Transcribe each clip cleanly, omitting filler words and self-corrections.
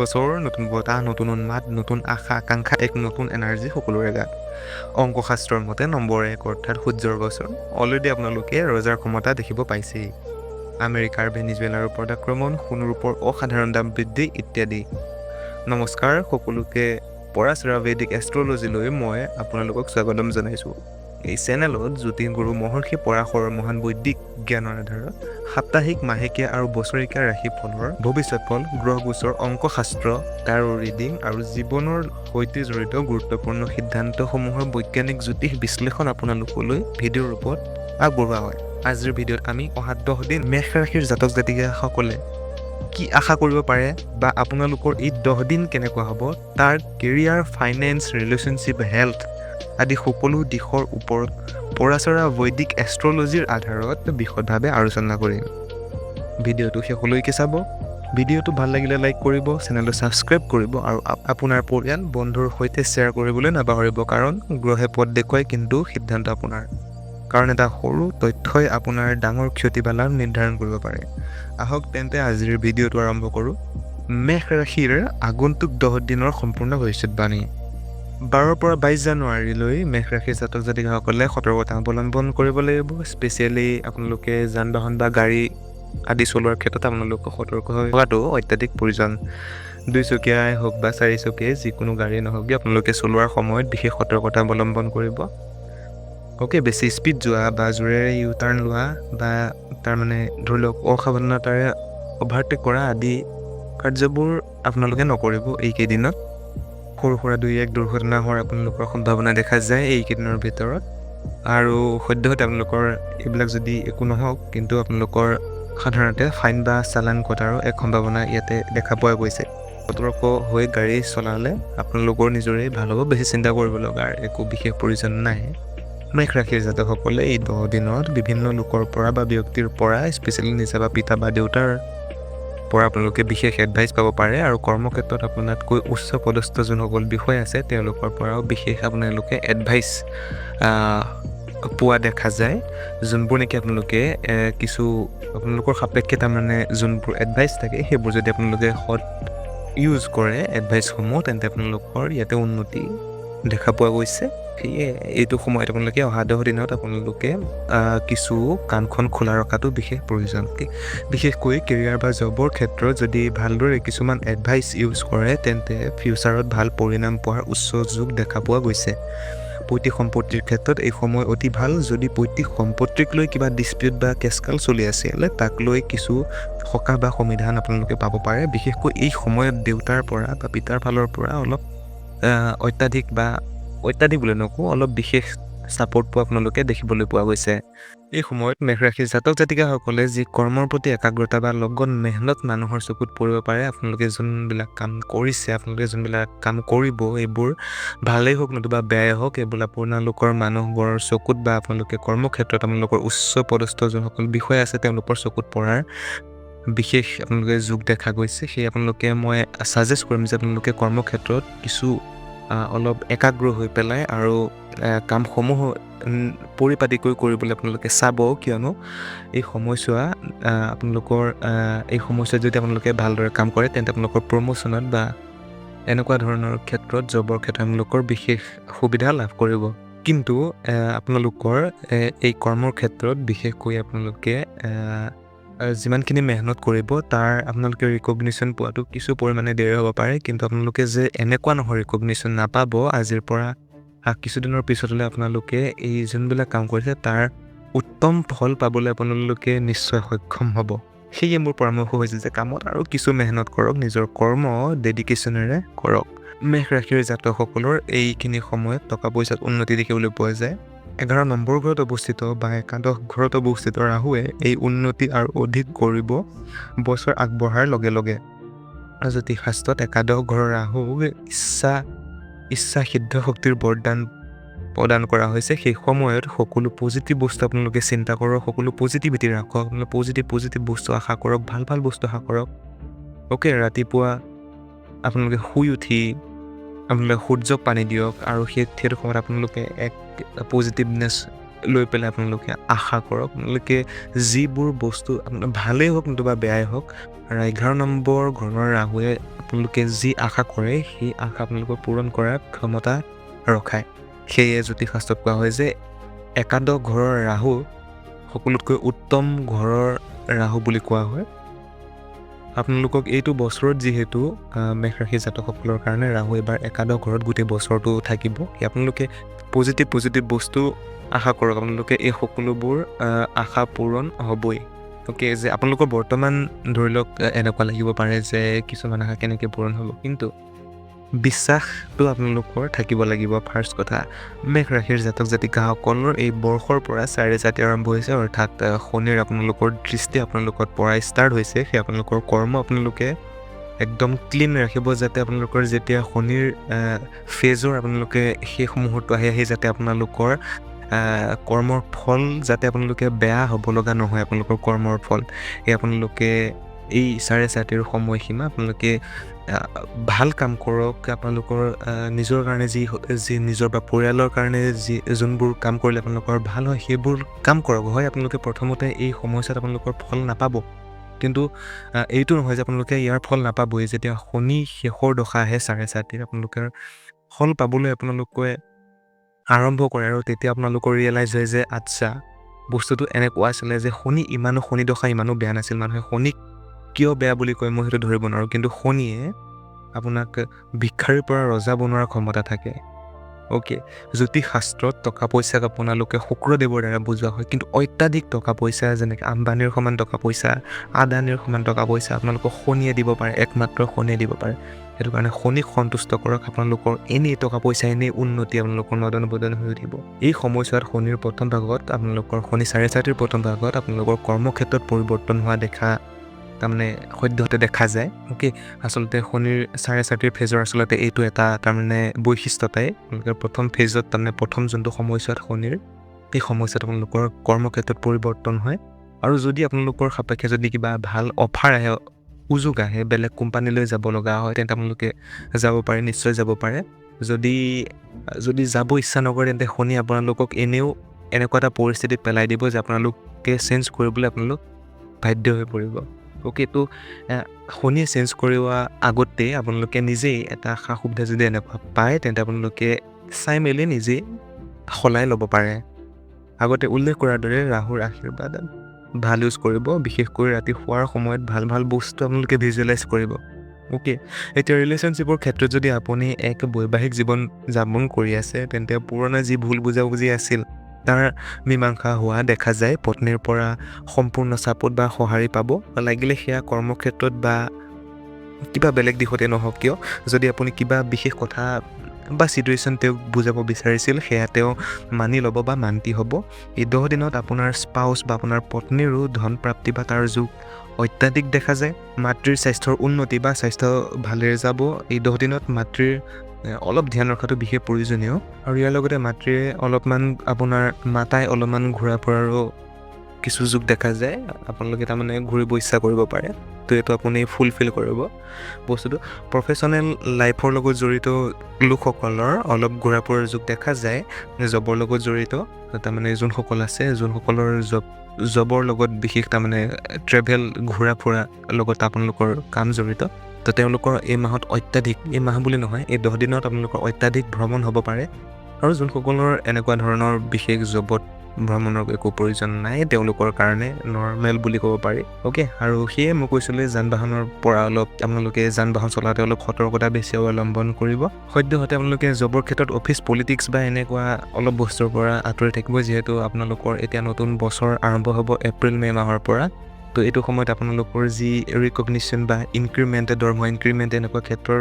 বছৰ নতুন বতাহ, নতুন উন্মাদ, নতুন আশা আকাংক্ষা, এক নতুন এনাৰ্জি সকলোৰে গাত। অংকশাস্ত্ৰৰ মতে নম্বৰ 1 অৰ্থাৎ সূৰ্যৰ বছৰ। অলৰেডি আপোনালোকে ৰজাৰ ক্ষমতা দেখিব পাইছেই। আমেৰিকাৰ ভেনিজুৱেলাৰ ওপৰত আক্ৰমণ, সোণ ৰূপৰ অসাধাৰণ দাম বৃদ্ধি ইত্যাদি। নমস্কাৰ সকলোকে, পৰাশৰা বৈদিক এষ্ট্ৰলজিলৈ মই আপোনালোকক স্বাগতম জনাইছোঁ। এই চেনেলত জ্যোতিষ গুৰু মহৰ্ষি পৰাশৰৰ মহান বৈদিক জ্ঞানৰ আধাৰত সাপ্তাহিক, মাহেকীয়া আৰু বছৰেকীয়া ৰাশিফলৰ ভৱিষ্যত ফল, গ্ৰহ গোচৰ, অংকশাস্ত্ৰ, টাৰো ৰিডিং আৰু জীৱনৰ সৈতে জড়িত গুৰুত্বপূৰ্ণ সিদ্ধান্তসমূহৰ বৈজ্ঞানিক জ্যোতিষ বিশ্লেষণ আপোনালোকলৈ ভিডিঅ'ৰ ৰূপত আগবঢ়োৱা হয়। আজিৰ ভিডিঅ'ত আমি অহা 10 দিন মেষ ৰাশিৰ জাতক জাতিকাসকলে কি আশা কৰিব পাৰে বা আপোনালোকৰ এই 10 দিন কেনেকুৱা হ'ব, তাৰ কেৰিয়াৰ, ফাইনেন্স, ৰিলেশ্যনশ্বিপ, হেল্থ আদি সকলো দিশৰ ওপৰত পৰাশৰা বৈদিক এষ্ট্ৰলজিৰ আধাৰত বিশদভাৱে আলোচনা কৰিম। ভিডিঅ'টো শেষলৈকে চাব। ভিডিঅ'টো ভাল লাগিলে লাইক কৰিব, চেনেলটো ছাবস্ক্ৰাইব কৰিব আৰু আপোনাৰ পৰিয়াল বন্ধুৰ সৈতে শ্বেয়াৰ কৰিবলৈ নাপাহৰিব, কাৰণ গ্ৰহে পথ দেখুৱাই, কিন্তু সিদ্ধান্ত আপোনাৰ। কাৰণ এটা সৰু তথ্যই আপোনাৰ ডাঙৰ ক্ষতি বা লাভ নিৰ্ধাৰণ কৰিব পাৰে। আহক তেন্তে, আজিৰ ভিডিঅ'টো আৰম্ভ কৰোঁ। মেষ ৰাশিৰ আগন্তুক 10 দিনৰ সম্পূৰ্ণ ভৱিষ্যতবাণী। 12ৰ পৰা 22 জানুৱাৰীলৈ মেষ ৰাশিৰ জাতক জাতিকাসকলে সতৰ্কতা অৱলম্বন কৰিব লাগিব। স্পেচিয়েলি আপোনালোকে যান বাহন বা গাড়ী আদি চলোৱাৰ ক্ষেত্ৰত আপোনালোক সতৰ্ক হৈ থকাটো অত্যাধিক প্ৰয়োজন। দুইচকীয়াই হওক বা চাৰিচকীয়াই, যিকোনো গাড়ী নহওক কিয়, আপোনালোকে চলোৱাৰ সময়ত বিশেষ সতৰ্কতা অৱলম্বন কৰিব। অ'কে, বেছি স্পীড যোৱা বা জোৰেৰে ইউ টাৰ্ণ লোৱা বা তাৰমানে ধৰি লওক অসাৱধানতাৰে অভাৰটেক কৰা আদি কাৰ্যবোৰ আপোনালোকে নকৰিব। এইকেইদিনত সৰু সুৰা দুই এক দুৰ্ঘটনা হোৱাৰ আপোনালোকৰ সম্ভাৱনা দেখা যায় এইকেইদিনৰ ভিতৰত। আৰু সদ্যহতে আপোনালোকৰ এইবিলাক যদি একো নহওক, কিন্তু আপোনালোকৰ সাধাৰণতে ফাইন বা চালান কটাৰো এক সম্ভাৱনা ইয়াতে দেখা পোৱা গৈছে। সতৰ্ক হৈ গাড়ী চলালে আপোনালোকৰ নিজৰেই ভাল হ'ব। বেছি চিন্তা কৰিব লগাৰ একো বিশেষ প্ৰয়োজন নাই। মেষ ৰাশিৰ জাতকসকলে এই 10 দিনত বিভিন্ন লোকৰ পৰা বা ব্যক্তিৰ পৰা, স্পেচিয়েলি নিজা বা পিতা বা দেউতাৰ পৰা আপোনালোকে বিশেষ এডভাইচ পাব পাৰে আৰু কৰ্মক্ষেত্ৰত আপোনাতকৈ উচ্চ পদস্থ যোনসকল বিষয়া আছে, তেওঁলোকৰ পৰাও বিশেষ আপোনালোকে এডভাইচ পোৱা দেখা যায়, যোনবোৰ নেকি আপোনালোকে কিছু আপোনালোকৰ সাপেক্ষে তাৰমানে যোনবোৰ এডভাইচ থাকে, সেইবোৰ যদি আপোনালোকে সৎ ইউজ কৰে এডভাইচসমূহ, তেন্তে আপোনালোকৰ ইয়াতে উন্নতি দেখা পোৱা গৈছে। সেয়ে এইটো সময়ত আপোনালোকে অহা 10 দিনত আপোনালোকে কিছু কাণখন খোলা ৰখাটো বিশেষ প্ৰয়োজন। বিশেষকৈ কেৰিয়াৰ বা জবৰ ক্ষেত্ৰত যদি ভালদৰে কিছুমান এডভাইচ ইউজ কৰে, তেন্তে ফিউচাৰত ভাল পৰিণাম পোৱাৰ উচ্চ যোগ দেখা পোৱা গৈছে। পৈতৃক সম্পত্তিৰ ক্ষেত্ৰত এই সময় অতি ভাল। যদি পৈতৃক সম্পত্তিক লৈ কিবা ডিছপিউট বা কেচকাল চলি আছিল, তাক লৈ কিছু সকাহ বা সমাধান আপোনালোকে পাব পাৰে। বিশেষকৈ এই সময়ত দেউতাৰ পৰা বা পিতাৰ ফালৰ পৰা অলপ অত্যাধিক বা অত্যাধিক বুলি নকওঁ, অলপ বিশেষ ছাপৰ্ট পোৱা আপোনালোকে দেখিবলৈ পোৱা গৈছে। এই সময়ত মেষ ৰাশিৰ জাতক জাতিকাসকলে যি কৰ্মৰ প্ৰতি একাগ্ৰতা বা লগন, মেহনত মানুহৰ চকুত পৰিব পাৰে। আপোনালোকে যোনবিলাক কাম কৰিছে, আপোনালোকে যোনবিলাক কাম কৰিব, এইবোৰ ভালেই হওক নতুবা বেয়াই হওক, এইবোৰ আপোনালোকৰ মানুহবোৰৰ চকুত বা আপোনালোকে কৰ্মক্ষেত্ৰত আপোনালোকৰ উচ্চ পদস্থ যোনসকল বিষয়া আছে, তেওঁলোকৰ চকুত পৰাৰ বিশেষ আপোনালোকে যোগ দেখা গৈছে। সেই আপোনালোকে মই ছাজেষ্ট কৰিম যে আপোনালোকে কৰ্মক্ষেত্ৰত কিছু অলপ একাগ্ৰ হৈ পেলাই আৰু কামসমূহ পৰিপাটিকৈ কৰিবলৈ আপোনালোকে চাব, কিয়নো এই সময়ছোৱা আপোনালোকৰ এই সময়ছোৱাত যদি আপোনালোকে ভালদৰে কাম কৰে, তেন্তে আপোনালোকৰ প্ৰমোশ্যনত বা এনেকুৱা ধৰণৰ ক্ষেত্ৰত, জবৰ ক্ষেত্ৰত আপোনালোকৰ বিশেষ সুবিধা লাভ কৰিব। কিন্তু আপোনালোকৰ এই কৰ্মৰ ক্ষেত্ৰত বিশেষকৈ আপোনালোকে যিমানখিনি মেহনত কৰিব, তাৰ আপোনালোকে ৰিকগনিশ্যন পোৱাটো কিছু পৰিমাণে দেৰি হ'ব পাৰে। কিন্তু আপোনালোকে যে এনেকুৱা নহয় ৰিকগনিশ্যন নাপাব, আজিৰ পৰা কিছুদিনৰ পিছতলৈ আপোনালোকে এই যোনবিলাক কাম কৰিছে, তাৰ উত্তম ফল পাবলৈ আপোনালোকে নিশ্চয় সক্ষম হ'ব। সেয়ে মোৰ পৰামৰ্শ হৈছে যে কামত আৰু কিছু মেহনত কৰক, নিজৰ কৰ্ম ডেডিকেশ্যনেৰে কৰক। মেষ ৰাশিৰ জাতকসকলৰ এইখিনি সময়ত টকা পইচাত উন্নতি দেখিবলৈ পোৱা যায়। 11 নম্বৰ ঘৰত অৱস্থিত বা একাদশ ঘৰত অৱস্থিত ৰাহুৱে এই উন্নতি আৰু অধিক কৰিব বছৰ আগবঢ়াৰ লগে লগে। জ্যোতিষ শাস্ত্ৰত একাদশ ঘৰৰ ৰাহু ইচ্ছা সিদ্ধ শক্তিৰ বৰদান প্ৰদান কৰা হৈছে। সেই সময়ত সকলো পজিটিভ বস্তু আপোনালোকে চিন্তা কৰক, সকলো পজিটিভিটি ৰাখক, আপোনালোকে পজিটিভ পজিটিভ বস্তু আশা কৰক, ভাল ভাল বস্তু আশা কৰক। অ'কে, ৰাতিপুৱা আপোনালোকে শুই উঠি আপোনালোকে সূৰ্যক পানী দিয়ক আৰু সেইটো সময়ত আপোনালোকে এক পজিটিভনেছ লৈ পেলাই আপোনালোকে আশা কৰক। আপোনালোকে যিবোৰ বস্তু আপোনাৰ ভালেই হওক নতুবা বেয়াই হওক, 11 নম্বৰ ঘৰৰ ৰাহুৱে আপোনালোকে যি আশা কৰে সেই আশা আপোনালোকৰ পূৰণ কৰাৰ ক্ষমতা ৰখায়। সেয়ে জ্যোতিষশাস্ত্ৰত কোৱা হয় যে একাদশ ঘৰৰ ৰাহু সকলোতকৈ উত্তম ঘৰৰ ৰাহু বুলি কোৱা হয়। আপোনালোকক এইটো বছৰত যিহেতু মেষ ৰাশি জাতকসকলৰ কাৰণে ৰাহু এবাৰ একাদশ ঘৰত গোটেই বছৰটো থাকিব, সেই আপোনালোকে পজিটিভ পজিটিভ বস্তু আশা কৰক, আপোনালোকে এই সকলোবোৰ আশা পূৰণ হ'বই। অ'কে, যে আপোনালোকৰ বৰ্তমান ধৰি লওক এনেকুৱা লাগিব পাৰে যে কিছুমান আশা কেনেকৈ পূৰণ হ'ব, কিন্তু বিশ্বাসটো আপোনালোকৰ থাকিব লাগিব। ফাৰ্ষ্ট কথা, মেষ ৰাশিৰ জাতক জাতিকাসকলৰ এই বৰ্ষৰ পৰা চাৰে চাতি আৰম্ভ হৈছে, অৰ্থাৎ শনিৰ আপোনালোকৰ দৃষ্টি আপোনালোকত পৰা ষ্টাৰ্ট হৈছে। সেই আপোনালোকৰ কৰ্ম আপোনালোকে একদম ক্লিন ৰাখিব, যাতে আপোনালোকৰ যেতিয়া শনিৰ ফেজৰ আপোনালোকে শেষ মুহূৰ্ত আহি আহি যাতে আপোনালোকৰ কৰ্মৰ ফল যাতে আপোনালোকে বেয়া হ'ব লগা নহয়, আপোনালোকৰ কৰ্মৰ ফল এই আপোনালোকে এই চাৰে চাতিৰ সময়সীমা আপোনালোকে ভাল কাম কৰক। আপোনালোকৰ নিজৰ কাৰণে যি যি নিজৰ বা পৰিয়ালৰ কাৰণে যি যোনবোৰ কাম কৰিলে আপোনালোকৰ ভাল হয় সেইবোৰ কাম কৰক। হয়, আপোনালোকে প্ৰথমতে এই সময়ছোৱাত আপোনালোকৰ ফল নাপাব, কিন্তু এইটো নহয় যে আপোনালোকে ইয়াৰ ফল নাপাবই। যেতিয়া শনি শেষৰ দশা আহে চাৰে চাতিৰ, আপোনালোকৰ ফল পাবলৈ আপোনালোকে আৰম্ভ কৰে আৰু তেতিয়া আপোনালোকৰ ৰিয়েলাইজ হয় যে আচ্ছা বস্তুটো এনেকুৱা আছিলে যে শনি ইমানো শনি দশা ইমানো বেয়া নাছিল। মানুহে শনিক কিয় বেয়া বুলি কয় মই সেইটো ধৰিব নোৱাৰোঁ, কিন্তু শনিয়ে আপোনাক ভিক্ষাৰীৰ পৰা ৰজা বনোৱাৰ ক্ষমতা থাকে। অ'কে, জ্যোতিষ শাস্ত্ৰত টকা পইচাক আপোনালোকে শুক্ৰদেৱৰ দ্বাৰা বুজোৱা হয়, কিন্তু অত্যাধিক টকা পইচা যেনেকৈ আম্বানীৰ সমান টকা পইচা, আদানীৰ সমান টকা পইচা আপোনালোকক শনিয়ে দিব পাৰে, একমাত্ৰ শনিয়ে দিব পাৰে। সেইটো কাৰণে শনিক সন্তুষ্ট কৰক, আপোনালোকৰ এনেই টকা পইচা এনেই উন্নতি আপোনালোকৰ নদন বদন হৈ উঠিব। এই সময়ছোৱাত শনিৰ প্ৰথম ভাগত আপোনালোকৰ শনি চাৰে চাতিৰ প্ৰথম ভাগত আপোনালোকৰ কৰ্মক্ষেত্ৰত পৰিৱৰ্তন হোৱা দেখা তাৰমানে সদ্যহতে দেখা যায়। অ'কে, আচলতে শনিৰ চাৰে চাতিৰ ফেজৰ আচলতে এইটো এটা তাৰমানে বৈশিষ্ট্যতাই আপোনালোকে প্ৰথম ফেজত তাৰমানে প্ৰথম যোনটো সময়ছোৱাত শনিৰ এই সময়ছোৱাত আপোনালোকৰ কৰ্মক্ষেত্ৰত পৰিৱৰ্তন হয়। আৰু যদি আপোনালোকৰ সাপেক্ষে যদি কিবা ভাল অফাৰ আহে, সুযোগ আহে, বেলেগ কোম্পানীলৈ যাব লগা হয়, তেন্তে আপোনালোকে যাব পাৰে, নিশ্চয় যাব পাৰে। যদি যদি যাব ইচ্ছা নকৰে তেন্তে শনি আপোনালোকক এনেও এনেকুৱা এটা পৰিস্থিতিত পেলাই দিব যে আপোনালোকে চেঞ্জ কৰিবলৈ আপোনালোক বাধ্য হৈ পৰিব। অ'কে, তো শনিয়ে চেঞ্জ কৰোৱা আগতে আপোনালোকে নিজেই এটা সা সুবিধা যদি এনেকুৱা পায় তেন্তে আপোনালোকে চাই মেলি নিজেই সলাই ল'ব পাৰে। আগতে উল্লেখ কৰাৰ দৰে ৰাহুৰ আশীৰ্বাদ ভাল ইউজ কৰিব, বিশেষকৈ ৰাতি শোৱাৰ সময়ত ভাল ভাল বস্তু আপোনালোকে ভিজুৱেলাইজ কৰিব। অ'কে, এতিয়া ৰিলেশ্যনশ্বিপৰ ক্ষেত্ৰত যদি আপুনি এক বৈবাহিক জীৱন যাপন কৰি আছে তেন্তে পুৰণা যি ভুল বুজাবুজি আছিল তাৰ মীমাংসা হোৱা দেখা যায়। পত্নীৰ পৰা সম্পূৰ্ণ ছাপোৰ্ট বা সঁহাৰি পাব, লাগিলে সেয়া কৰ্মক্ষেত্ৰত বা কিবা বেলেগ দিশতে নহওক কিয়। যদি আপুনি কিবা বিশেষ কথা বা চিটুৱেশ্যন তেওঁক বুজাব বিচাৰিছিল সেয়া তেওঁ মানি ল'ব বা মান্তি হ'ব। এই 10 দিনত আপোনাৰ স্পাউচ বা আপোনাৰ পত্নীৰো ধন প্ৰাপ্তি বা তাৰ যোগ অত্যাধিক দেখা যায়। মাতৃৰ স্বাস্থ্যৰ উন্নতি বা স্বাস্থ্য ভালেৰে যাব। এই 10 দিনত মাতৃৰ অলপ ধ্যান ৰখাটো বিশেষ প্ৰয়োজনীয়। আৰু ইয়াৰ লগতে মাতৃয়ে অলপমান আপোনাৰ মাতাই অলপমান ঘূৰা ফুৰাৰো কিছু যোগ দেখা যায়। আপোনালোকে তাৰমানে ঘূৰিব ইচ্ছা কৰিব পাৰে, তো এইটো আপুনি ফুলফিল কৰিব বস্তুটো। প্ৰফেশ্যনেল লাইফৰ লগত জড়িত লোকসকলৰ অলপ ঘূৰা ফুৰাৰ যোগ দেখা যায়। জবৰ লগত জড়িত তাৰমানে যোনসকল আছে, যোনসকলৰ জবৰ লগত বিশেষ তাৰমানে ট্ৰেভেল ঘূৰা ফুৰা লগত আপোনালোকৰ কাম জড়িত, তো তেওঁলোকৰ এই মাহত অত্যাধিক, এই মাহ বুলি নহয়, এই 10 দিনত আপোনালোকৰ অত্যাধিক ভ্ৰমণ হ'ব পাৰে। আৰু যোনসকলৰ এনেকুৱা ধৰণৰ বিশেষ জবত ভ্ৰমণৰ একো প্ৰয়োজন নাই, তেওঁলোকৰ কাৰণে নৰ্মেল বুলি ক'ব পাৰি। অ'কে, আৰু সেয়ে মই কৈছিলোঁ যান বাহনৰ পৰা অলপ আপোনালোকে যান বাহন চলাওঁতে অলপ সতৰ্কতা বেছি অৱলম্বন কৰিব। সদ্যহতে আপোনালোকে জবৰ ক্ষেত্ৰত অফিচ পলিটিক্স বা এনেকুৱা অলপ বস্তুৰ পৰা আঁতৰি থাকিব, যিহেতু আপোনালোকৰ এতিয়া নতুন বছৰ আৰম্ভ হ'ব এপ্ৰিল মে' মাহৰ পৰা। তো এইটো সময়ত আপোনালোকৰ যি ৰিকগনিশ্যন বা ইনক্ৰিমেণ্ট, দৰমহা ইনক্ৰিমেণ্ট এনেকুৱা ক্ষেত্ৰৰ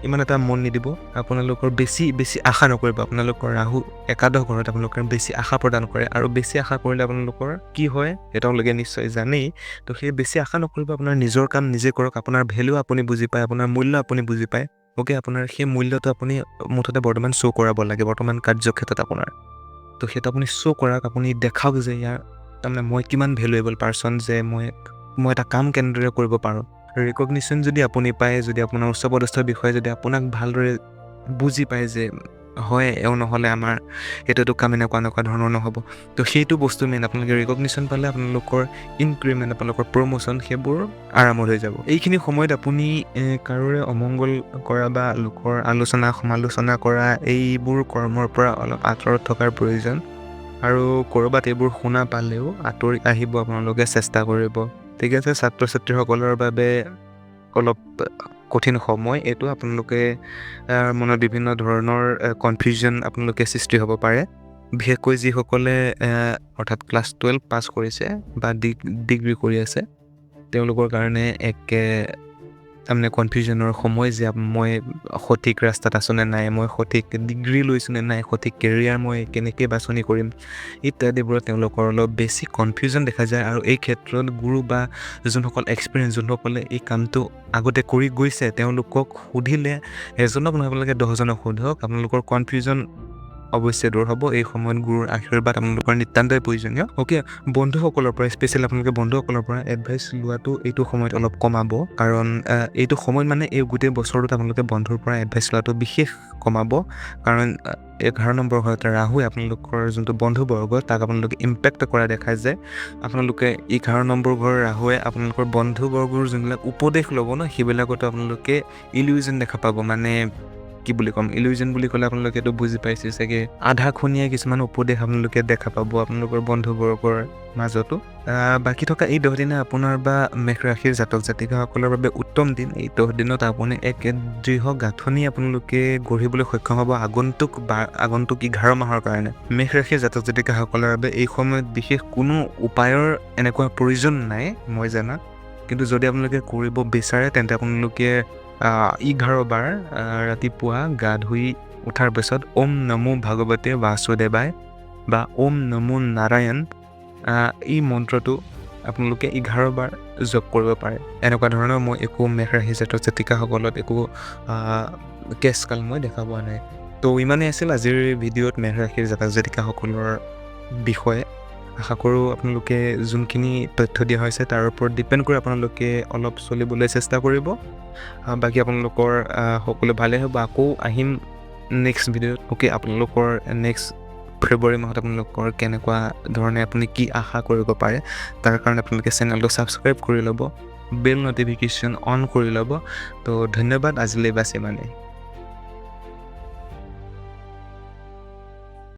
ইমান এটা মন নিদিব। আপোনালোকৰ বেছি বেছি আশা নকৰিব। আপোনালোকৰ ৰাহু একাদশ ঘৰত আপোনালোকে বেছি আশা প্ৰদান কৰে, আৰু বেছি আশা কৰিলে আপোনালোকৰ কি হয় সেইটো আপোনালোকে নিশ্চয় জানেই। তো সেই বেছি আশা নকৰিব, আপোনাৰ নিজৰ কাম নিজে কৰক। আপোনাৰ ভেলু আপুনি বুজি পায়, আপোনাৰ মূল্য আপুনি বুজি পায়। অ'কে, আপোনাৰ সেই মূল্যটো আপুনি মুঠতে বৰ্তমান শ্ব' কৰাব লাগে বৰ্তমান কাৰ্যক্ষেত্ৰত আপোনাৰ। তো সেইটো আপুনি শ্ব' কৰাক, আপুনি দেখাওক যে ইয়াৰ তাৰমানে মই কিমান ভেলুৱেবল পাৰ্চন, যে মই এটা কাম কেনেদৰে কৰিব পাৰোঁ। ৰিকগনিশ্যন যদি আপুনি পায়, যদি আপোনাৰ উচ্চপদস্থ বিষয়ে যদি আপোনাক ভালদৰে বুজি পায় যে হয়, এওঁ নহ'লে আমাৰ এইটোতো কাম এনেকুৱা এনেকুৱা ধৰণৰ নহ'ব। তো সেইটো বস্তু মেইন, আপোনালোকে ৰিকগনিশ্যন পালে আপোনালোকৰ ইনক্ৰিমেণ্ট, আপোনালোকৰ প্ৰমোশ্যন সেইবোৰ আৰামত হৈ যাব। এইখিনি সময়ত আপুনি কাৰোৰে অমংগল কৰা বা লোকৰ আলোচনা সমালোচনা কৰা এইবোৰ কৰ্মৰ পৰা অলপ আঁতৰত থকাৰ প্ৰয়োজন, আৰু ক'ৰবাত এইবোৰ শুনা পালেও আঁতৰি আহিব আপোনালোকে চেষ্টা কৰিব। ঠিক আছে, ছাত্ৰ ছাত্ৰীসকলৰ বাবে অলপ কঠিন সময় এইটো। আপোনালোকে মনত বিভিন্ন ধৰণৰ কনফিউজন আপোনালোকে সৃষ্টি হ'ব পাৰে, বিশেষকৈ যিসকলে অৰ্থাৎ ক্লাছ 12 পাছ কৰিছে বা ডিগ্ৰী কৰি আছে, তেওঁলোকৰ কাৰণে এক তাৰমানে কনফিউজনৰ সময় যে মই সঠিক ৰাস্তাত আছোঁনে নাই, মই সঠিক ডিগ্ৰী লৈছোঁনে নাই, সঠিক কেৰিয়াৰ মই কেনেকৈ বাছনি কৰিম ইত্যাদিবোৰত তেওঁলোকৰ অলপ বেছি কনফিউজন দেখা যায়। আৰু এই ক্ষেত্ৰত গুৰু বা যোনসকল এক্সপিৰিয়েঞ্চ, যোনসকলে এই কামটো আগতে কৰি গৈছে, তেওঁলোকক সুধিলে, এজনক নহয় আপোনালোকে 10জনক সোধক, আপোনালোকৰ কনফিউজন অৱশ্যে দূৰ হ'ব। এই সময়ত গুৰুৰ আশীৰ্বাদ আপোনালোকৰ নিতান্তই প্ৰয়োজনীয়। অ'কে, বন্ধুসকলৰ পৰা, স্পেচিয়েল আপোনালোকে বন্ধুসকলৰ পৰা এডভাইচ লোৱাটো এইটো সময়ত অলপ কমাব, কাৰণ এইটো সময়ত মানে এই গোটেই বছৰটোত আপোনালোকে বন্ধুৰ পৰা এডভাইচ লোৱাটো বিশেষ কমাব, কাৰণ 11 নম্বৰ ঘৰত ৰাহুৱে আপোনালোকৰ যোনটো বন্ধুবৰ্গ তাক আপোনালোকে ইম্পেক্ট কৰা দেখা যায়। আপোনালোকে 11 নম্বৰ ঘৰৰ ৰাহুৱে আপোনালোকৰ বন্ধুবৰ্গৰ যোনবিলাক উপদেশ ল'ব ন, সেইবিলাকতো আপোনালোকে ইলিউজন দেখা পাব। মানে কি বুলি ক'ম, ইলিউজন বুলি ক'লে আপোনালোকে এইটো বুজি পাইছে চাগে, আধা খুনীয়া কিছুমান উপদেশ আপোনালোকে দেখা পাব আপোনালোকৰ বন্ধুবৰ্গৰ মাজতো। বাকী থকা এই 10 দিনে আপোনাৰ বা মেষ ৰাশিৰ জাতক জাতিকাসকলৰ বাবে উত্তম দিন। এই 10 দিনত আপুনি এক দৃঢ় গাঁথনি আপোনালোকে গঢ়িবলৈ সক্ষম হ'ব আগন্তুক 11 মাহৰ কাৰণে। মেষ ৰাশিৰ জাতক জাতিকাসকলৰ বাবে এই সময়ত বিশেষ কোনো উপায়ৰ এনেকুৱা প্ৰয়োজন নাই মই জানাত, কিন্তু যদি আপোনালোকে কৰিব বিচাৰে তেন্তে আপোনালোকে 11 বাৰ ৰাতিপুৱা গা ধুই উঠাৰ পিছত ওম নমো ভগৱতে বাসুদেৱায় বা ওম নমো নাৰায়ণ এই মন্ত্ৰটো আপোনালোকে 11 বাৰ জপ কৰিব পাৰে। এনেকুৱা ধৰণৰ মই একো মেষ ৰাশি জাতক জাতিকাসকলত একো কেছ কাল মই দেখা পোৱা নাই। তো ইমানেই আছিল আজিৰ ভিডিঅ'ত মেষ ৰাশিৰ জাতক জাতিকাসকলৰ বিষয়ে। আশা কৰোঁ আপোনালোকে যোনখিনি তথ্য দিয়া হৈছে তাৰ ওপৰত ডিপেণ্ড কৰি আপোনালোকে অলপ চলিবলৈ চেষ্টা কৰিব। বাকী আপোনালোকৰ সকলো ভালেই হ'ব। আকৌ আহিম নেক্সট ভিডিঅ'ত। অ'কে, আপোনালোকৰ নেক্সট ফেব্ৰুৱাৰী মাহত আপোনালোকৰ কেনেকুৱা ধৰণে আপুনি কি আশা কৰিব পাৰে তাৰ কাৰণে আপোনালোকে চেনেলটো ছাবস্ক্ৰাইব কৰি ল'ব, বেল ন'টিফিকেশ্যন অন কৰি ল'ব। তো ধন্যবাদ, আজিলৈ বাছ ইমানেই।